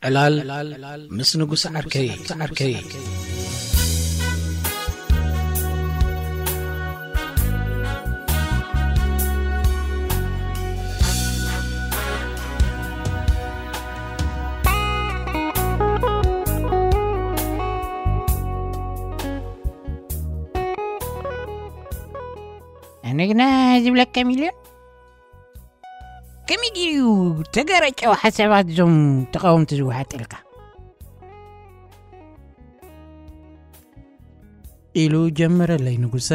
ዕላል ምስ ንጉስ ዓርከይ ዓርከይ። ኣነ ግና ዝብለካ ሚልዮን፣ ከመይ ገይሩ ተጋራጫዊ ሓሳባት እዞም ተቓወምቲ ዝወሓጠልካ? ኢሉ ጀመረለይ ንጉሰ።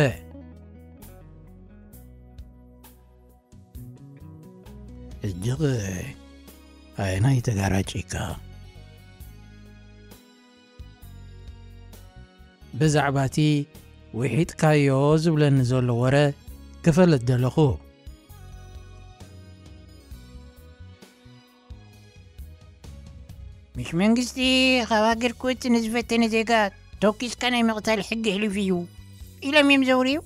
ሕጂ ኸ ኣየናይ ተጋራጭካ? ብዛዕባ እቲ ውሒጥካዮ ዝብለኒ ዘሎ ወረ ክፈልጥ ደለኹ። ምሽ መንግስቲ ካብ ሃገር ክወጽእ ንዝፈተነ ዜጋ ተኪስካ ናይ ምቕታል ሕጊ ኣሕሊፉ እዩ ኢሎም እዮም ዘውርዩ።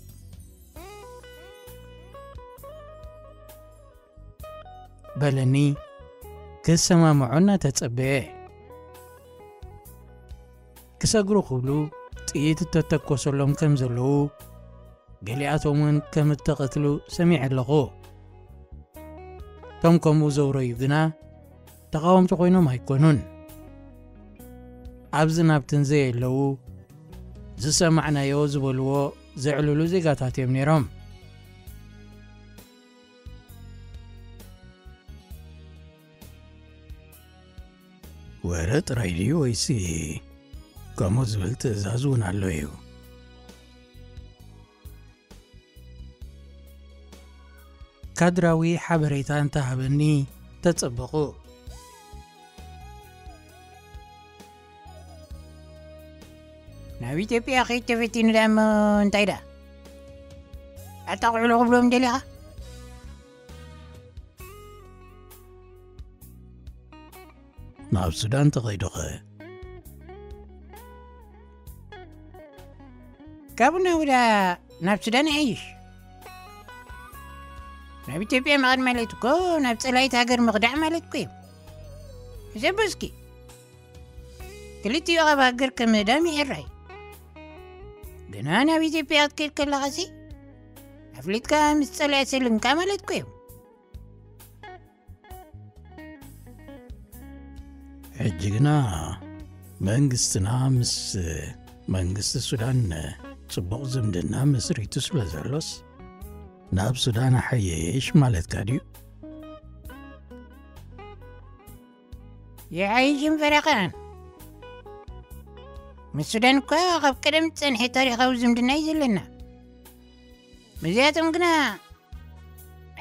በለኒ ክሰማምዖ እናተጸበየ። ክሰግሩ ክብሉ ጥይት እተተኮሰሎም ከም ዘለዉ፣ ገሊኣቶም እውን ከም እተቐትሉ ሰሚዐ ኣለኹ። እቶም ከምኡ ዘውረዩ ግና ተቓወምቲ ኮይኖም ኣይኮኑን። ኣብዚ ናብትን ዘየለዉ ዝሰማዕናዮ ዝበልዎ ዘዕልሉ ዜጋታት እዮም ነይሮም። ወረ ጥራይ ድዩ ወይሲ ከምኡ ዝብል ትእዛዝ እውን ኣሎ እዩ? ካድራዊ ሓበሬታ እንተሃበኒ ተጸበቑ። ናብ ኢትዮጵያ ከይድ ተፈቲኑ ደኣ እሞ እንታይ ደኣ? ኣታ ቁዕሎ ክብሎም ደሊኻ? ናብ ሱዳን ተኸይዱኸ? ካብ ናውዳ ናብ ሱዳን ይሓይሽ። ናብ ኢትዮጵያ ምኻድ ማለት እኮ ናብ ጸላኢት ሃገር ምኽዳዕ ማለት እኮ እዩ። ሕሰብ እስኪ። ክልቲኡ ኣብ ሃገር ከም ምህዳም ይሕራይ። ግና ናብ ኢትዮጵያ ክትከይድ ከለኻሲ ኣፍሊጥካ ምስ ጸላኢ ሰሊምካ ማለት እኮ እዩ። ሕጂ ግና መንግስትና ምስ መንግስቲ ሱዳን ጽቡቕ ዝምድና መስሪቱ ስለ ዘሎስ ናብ ሱዳን ኣሓየሽ ማለትካ ድዩ? ይሓይሽ እምበር ኣኸኣን። ምስ ሱዳን እኳ ካብ ቀደም ዝጸንሐ ታሪኻዊ ዝምድና እዩ ዘለና። ምስዚኣቶም ግና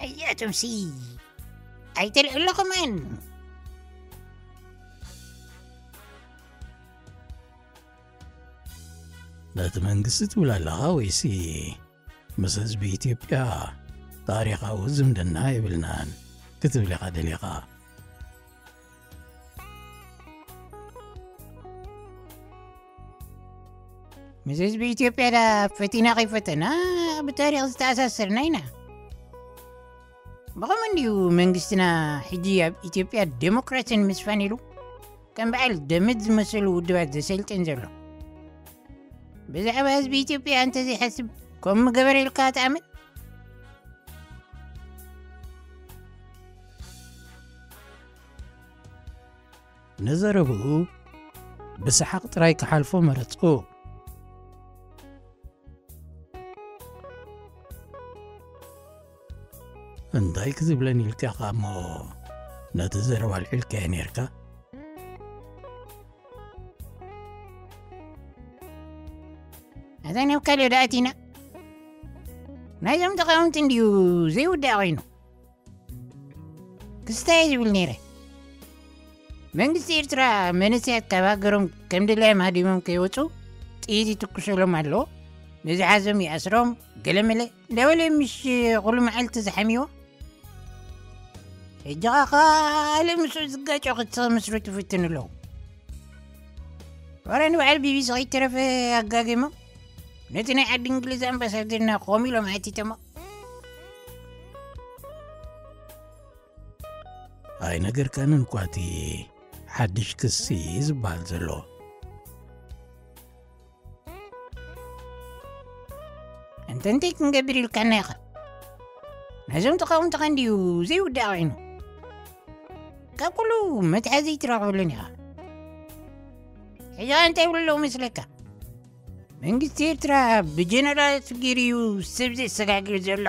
ኣያቶምሲ ኣይተልዕሎ ከማን። ነቲ መንግስቲ ትብል ኣለኻ ወይሲ ምስ ህዝቢ ኢትዮጵያ ታሪኻዊ ዝምድና የብልናን ክትብል ኢኻ ደሊኻ? ምስ ህዝቢ ኢትዮጵያ ዳ ፈቲና ከይፈተና ብታሪኽ ዝተኣሳሰርና ኢና። ብኸመ እንድዩ መንግስትና ሕጂ ኣብ ኢትዮጵያ ዴሞክራሲ ንምስፋን ኢሉ ከም በዓል ደመት ዝመሰሉ ውድባት ዘሰልጥን ዘሎ? ብዛዕባ ህዝቢ ኢትዮጵያ እንተዘይሓስብ ከምኡ ምገበረ ኢልካ ትኣምን? ንዘረብኡ ብሰሓቕ ጥራይ ክሓልፎ መረጽኩ። እንታይ ክትብለኒ ኢልካ ኢኻ እሞ ነቲ ዘረባ ኣልዒልካዮ ኔርካ? ኣታ ናብ ካልእ ደኣ ኣቲና። ናይዞም ተቓወምቲ እንድዩ ዘይውዳእ ኮይኑ። ክስታይ ዝብል ነይረ። መንግስቲ ኤርትራ መንእሰያት ካብ ሃገሮም ከም ድላዮም ሃዲሞም ከይወጹ ጥይት ይትኩሰሎም ኣሎ። ንዝሓዞም ይኣስሮም፣ ገለመለ እንዳበለ ምሽ ኩሉ መዓልቲ ዝሓምይዎ። ሕጂ ኸኣ ካልእ ምስኡ ዝጋጮ ክልተ ክምስርቱ ይፍትኑ ኣለዉ። ዋላ ንበዓል ቢቢሲ ከይተረፈ ኣጋጊሞም ነቲ ናይ ዓዲ እንግሊዝ ኣምባሳደርና ኮም ኢሎም ሓቲቶሞ። ኣይነገርካንን እኳ እቲ ሓድሽ ክሲ ዝበሃል ዘሎ። እንተ እንታይ ክንገብር ኢልካና ኢኻ? ነዞም ተቓወምትኻ እንድዩ ዘይውዳእ ኮይኑ። ካብ ኩሉ መትሓዚ ይትረኽበሉን ኢኻ። ሕጂ እንታይ ይብሉ ኣለዉ መስለካ? መንግስቲ ኤርትራ ብጀነራላት ገይሩ እዩ ሰብ ዘሰጋግር ዘሎ።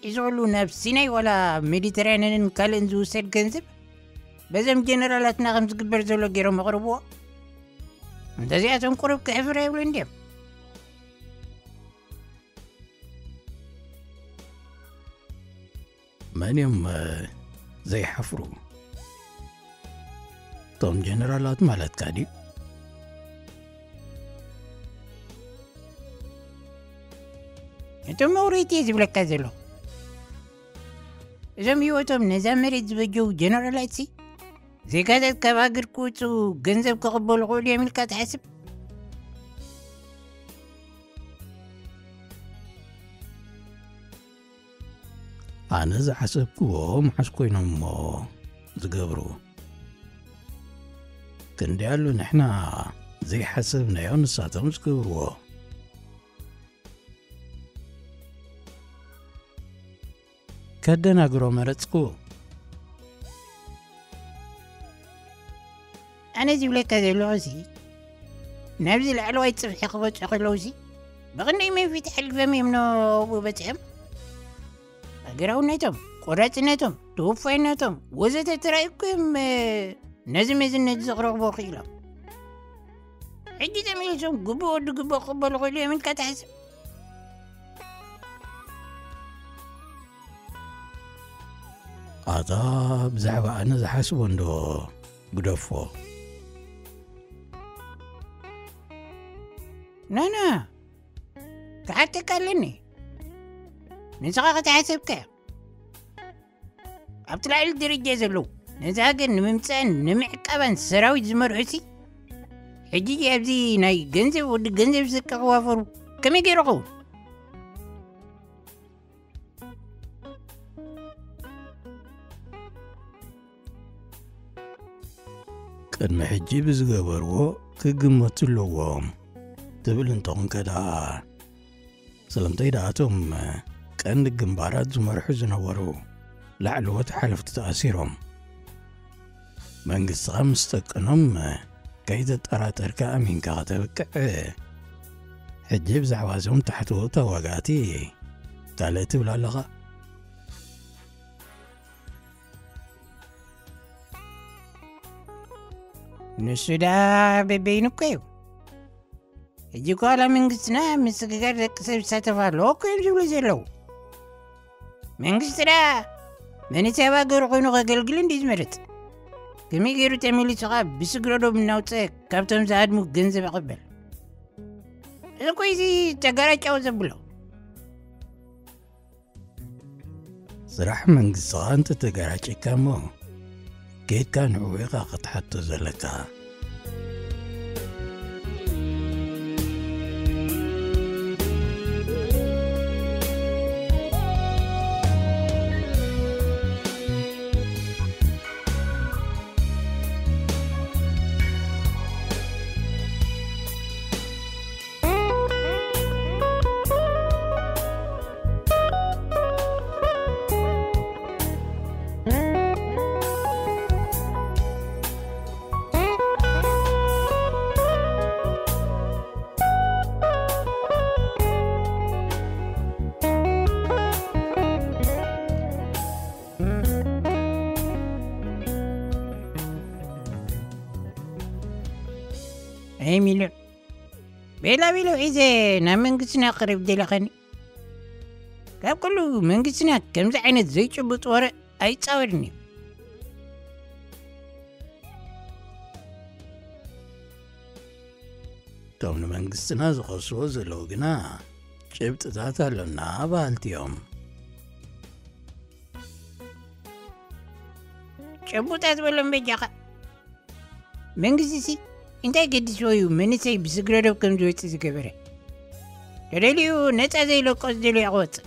እዚ ኩሉ ናብ ሲናይ ዋላ ሜዲተራንያንን ካልእን ዝውሰድ ገንዘብ በዞም ጀነራላትና ከም ዝግበር ዘሎ ገይሮም ኣቕርብዎ። እንተዚኣቶም ቁሩብ ክሕፍር ኣይብሉ እንድዮም። መን እዮም ዘይሓፍሩ? እቶም ጀነራላት ማለትካ ድዩ? እቶም መውረይቲ እየ ዝብለካ ዘሎ። እዞም ህይወቶም ነዛ መሬት ዝበጀው ጀነራላት ሲ ዜጋታት ካብ ሃገር ክወፁ ገንዘብ ክቕበሉ ክእሉ እዮም ኢልካ ትሓስብ? ኣነ ዝሓሰብክዎ መሓስ ኮይኖም እሞ ዝገብሩ። ክንደይ ኣሎ ንሕና ዘይሓሰብናዮ ንሳቶም ዝገብርዎ። ከደናግሮ መረጽኩ። ኣነ ዝብለካ ዘለኹ ሲ ናብዚ ላዕለዋይ ጽፍሒ ክበጽሑ ከለዉ ሲ ብቕንደይ መንፊት ሓሊፎም እዮም ናብኡ በጺሖም። ሃገራውነቶም፣ ቆራጽነቶም፣ ተወፋይነቶም ወዘተ ተራእዩ እኮ እዮም ነዚ መዝነት ዘቕረብዎ ክኢሎም። ሕጂ ተመሊሶም ግቡእ ወዲ ግቡእ ክቕበሉ ክእሉ እዮም ኢልካ ትሓስብ? ኣታ ብዛዕባ ኣነ ዝሓስቦ እንዶ ግደፎ። ናና ክሓተካ ኣለኒ። ንስኻ ከተሓሰብካ ኣብቲ ላዕሊ ደረጃ ዘለዉ ነዚ ሃገር ንምምጻእን ንምዕቃባን ሰራዊት ዝመርሑሲ ሕጂ ኣብዚ ናይ ገንዘብ ወዲ ገንዘብ ስቀ ክዋፈሩ ከመይ ገይሩ ኸውን? ቅድሚ ሕጂ ብዝገበርዎ ክግመቱ ኣለዎም ትብል እንተኾንከ ደኣ ስለምንታይ ደኣ እቶም ቀንዲ ግንባራት ዝመርሑ ዝነበሩ ላዕለዎት ሓለፍቲ ተኣሲሮም? መንግስትኻ ምስ ጠቀኖም ከይተጠራጠርካ ኣሚንካ ከተብቅዕ። ሕጂ ብዛዕባ እዞም ታሕተዎት ተዋጋእቲ ካልእ ትብል ኣለኻ? ንሱ ደኣ በበይኑ እኮ እዩ። ሕጂ እኮ ዋላ መንግስትና ምስግጋር ደቂ ሰብ ይሳተፍ ኣለዎ እኮ እዮም ዝብሉ ዘለዉ። መንግስቲ ደኣ መንእሰይ ኣብ ሃገሩ ኮይኑ ከገልግል እንዲ ዝመርጽ ከመይ ገይሩ ተመሊሱ ኸኣ ብስግረዶብ እናውፅአ ካብቶም ዝሃድሙ ገንዘብ ይቕበል? እዚ እኮ እዚ ተጋራጫው ዘብሎ። ስራሕ መንግስትኻ እንተተጋራጨካ እሞ ኬድካ ንዕኡ ኢኻ ክትሓቶ ዘለካ። ኣይ ሚልዮን፣ ቤላ ቤሎ ሒዘ ናብ መንግስትና ክርብ ደለኸኒ። ካብ ኩሉ መንግስትና ከምዚ ዓይነት ዘይጭቡጥ ወረ ኣይጻወድን እዩ። እቶም ንመንግስትና ዝኸስዎ ዘለዉ ግና ጭብጥታት ኣሎና በሃልቲ እዮም። ጭቡጣት በሎም በጃኻ። መንግስቲ ሲ እንታይ ገዲስዎ እዩ መንእሰይ ብስግረዶብ ከም ዝወፅእ ዝገበረ? ተደልዩ ነፃ ዘይለቆ ዝደልዮ ክወፅእ።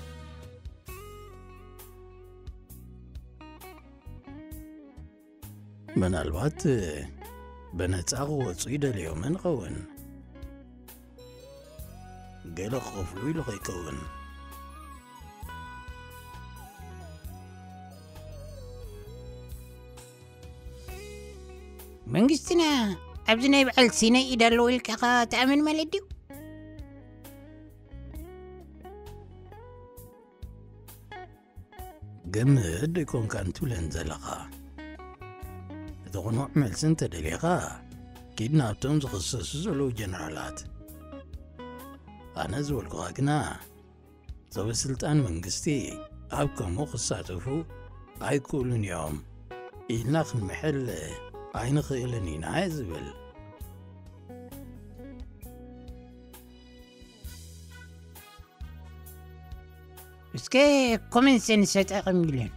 ምናልባት ብነጻ ክወጹ ይደልዮምን ኸውን። ገለ ክኸፍሉ ኢሉ ከይከውን። መንግስትና ኣብዚ ናይ በዓል ሲናይ ኢድ ኣለዎ ኢልካ ኢኻ ትኣምን ማለት ድዩ? ግምት ዶ ይኮንካን ትብለን ዘለኻ? እቲ ቅኑዕ መልሲ እንተደሊኻ፣ ኪድ ናብቶም ዝኽሰሱ ዘለዉ ጀነራላት። ኣነ ዝበልኩኻ ግና፣ ሰበ ስልጣን መንግስቲ ኣብ ከምኡ ክሳተፉ ኣይክእሉን እዮም ኢልና ክንምሕል ኣይንኽእልን ኢና እየ ዝብል። እስከ ኮመን ሰንስ ተጠቐም ኢለን።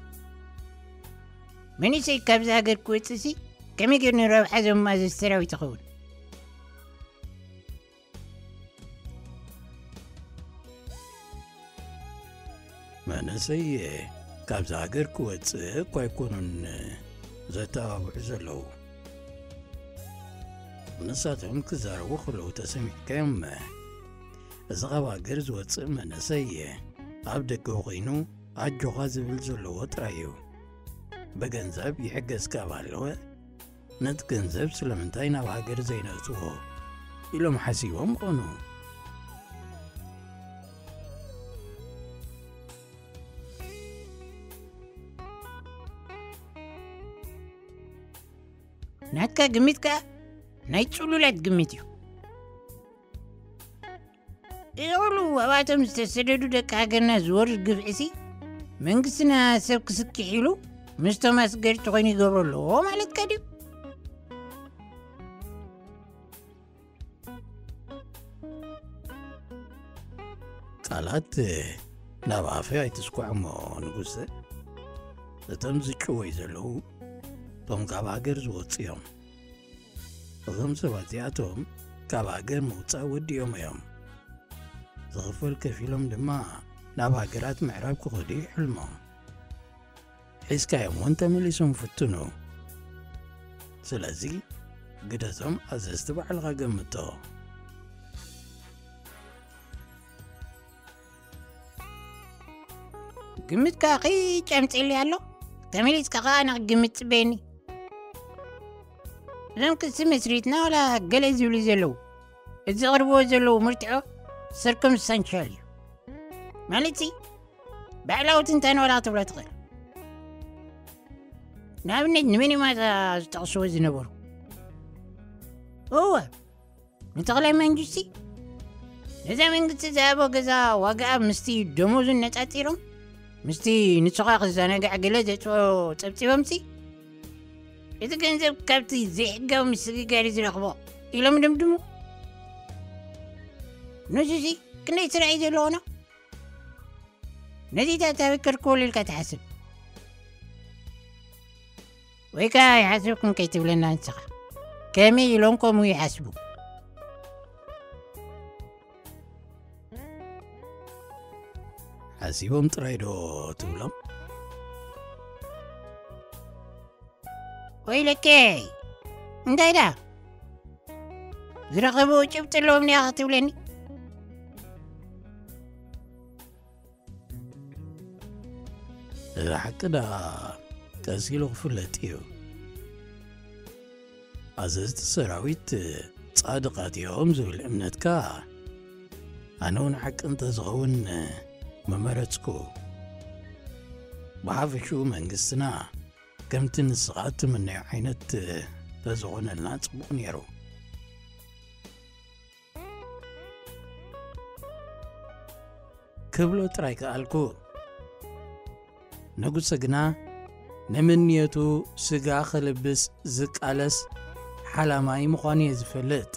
መንእሰይ ካብዚ ሃገር ክወጽእ ሲ ከመይ ገይሩ ንረብሓ ዞም ኣዘዝቲ ሰራዊት ይኸውን? መንእሰይ ካብዚ ሃገር ክወጽእ እኳ ኣይኮኑን ዘተባብዑ ዘለዉ። ንሳቶም ክዛረቡ ከለዉ ተሰሚዕካዮም። እዚ ካብ ሃገር ዝወጽእ መንእሰይ ኣብ ደገ ኮይኑ ኣጆኻ ዝብል ዘለዎ ጥራይ እዩ። ብገንዘብ ይሕገዝ ካብ ኣለወ፣ ነቲ ገንዘብ ስለምንታይ ናብ ሃገር ዘይነእትዎ ኢሎም ሓሲቦም ኾኑ። ናትካ ግምት ከኣ ናይ ጽሉላት ግምት እዩ። እዚ ኩሉ ኣብኣቶም ዝተሰደዱ ደቂ ሃገርና ዝወርድ ግፍዒሲ መንግስትና ሰብ ክስኪሕ ኢሉ ምስቶም ኣስገድቲ ኮይኑ ይገብሮ ኣለዎ ማለትካ ድዩ? ቃላት ናብ ኣፈይ ኣይትስኳዕ እሞ ንጉሰ፣ እቶም ዝጭወይ ዘለዉ እቶም ካብ ሃገር ዝወፁ እዮም። እዞም ሰባት እዚኣቶም ካብ ሃገር ምውፃእ ወዲኦም እዮም። ዝኽፈል ከፊሎም ድማ ናብ ሃገራት ምዕራብ ክኸዱ እዩ ሕልሞም። ሒዝካዮም እውን ተመሊሶም ፍትኑ። ስለዚ ግደቶም ኣዘዝቲ ባዕልኻ ገምቶ። ግምትካ ከይጨምፅሊ ኣሎ። ተመሊስካ ከዓ ንክግምት ፅበየኒ። እዞም ክሲ መስሪትና ዋላ ገለ ዝብሉ ዘለዉ፣ እዚ ዘቕርብዎ ዘለዉ ምርትዖ ሰርከምስታንሻል እዩ። ማለት ሲ ባዕላዊ ትንታነ ዋላ ክትብሎ ትኽእል። ንኣብነት ንመን እዮም ኣዛ ዝጠቕስዎ ዝነበሩ? እወ፣ ንተኽላይ መንግስቲ። ነዛ መንግስቲ ዝሃቦ ገዛ ዋጋኣ ምስቲ ደሞዙ ነጻጺሮም፣ ምስቲ ንስኻ ክዘናጋዕ ገለ ዘጽኦ ጸብጺቦምሲ፣ እቲ ገንዘብ ካብቲ ዘይሕጋዊ ምስግጋር እዩ ዝረኽቦ ኢሎም ድምድሙ። ንሱሲ ክንደይ ስራሕ እዩ ዘለዎ ነው? ነዚታት ኣበይ ከርከቦ ኢልካ ትሓስብ? ወይ ከኣ ኣይሓሰብኩን ከይትብለና ንስኻ። ከመይ ኢሎም ከምኡ ይሓስቡ? ሓሲቦም ጥራይ ዶ ትብሎም? ወይለከይ፣ እንታይ ዳ? ዝረኸብዎ ጭብጢ ኣለዎም ኒያ ክትብለኒ? እዚ ሓቂ ደኣ ቀስ ኢሉ ክፍለጥ እዩ። ኣዘዝቲ ሰራዊት ጻድቓት እዮም ዝብል እምነትካ፣ ኣነ እውን ሓቂ እንተዝኸውን ምመረጽኩ። ብሓፈሽኡ መንግስትና ከምቲ ንስኻ እትምነዮ ዓይነት ተዝኾነልና ጽቡቕ ነይሩ። ክብሎ ጥራይ ከኣልኩ። ንጉሰ ግና ንምንየቱ ስጋ ክልብስ ዝቃለስ ሓላማይ ምዃኑ እየ ዝፈልጥ።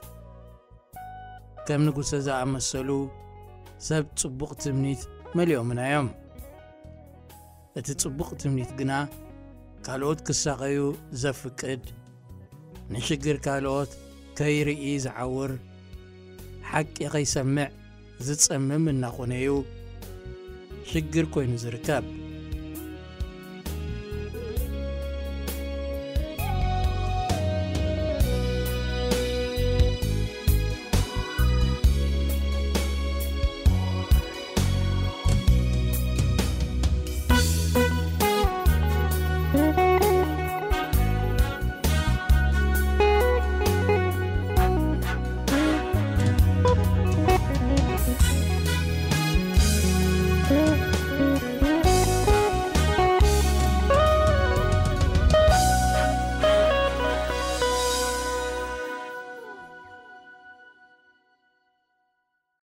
ከም ንጉሰ ዝኣመሰሉ ሰብ ጽቡቕ ትምኒት መሊኦምና እዮም። እቲ ጽቡቕ ትምኒት ግና ካልኦት ክሳቐዩ ዘፍቅድ፣ ንሽግር ካልኦት ከይርኢ ዝዓውር፣ ሓቂ ከይሰምዕ ዝጸምም እናኾነ እዩ ሽግር ኮይኑ ዝርከብ።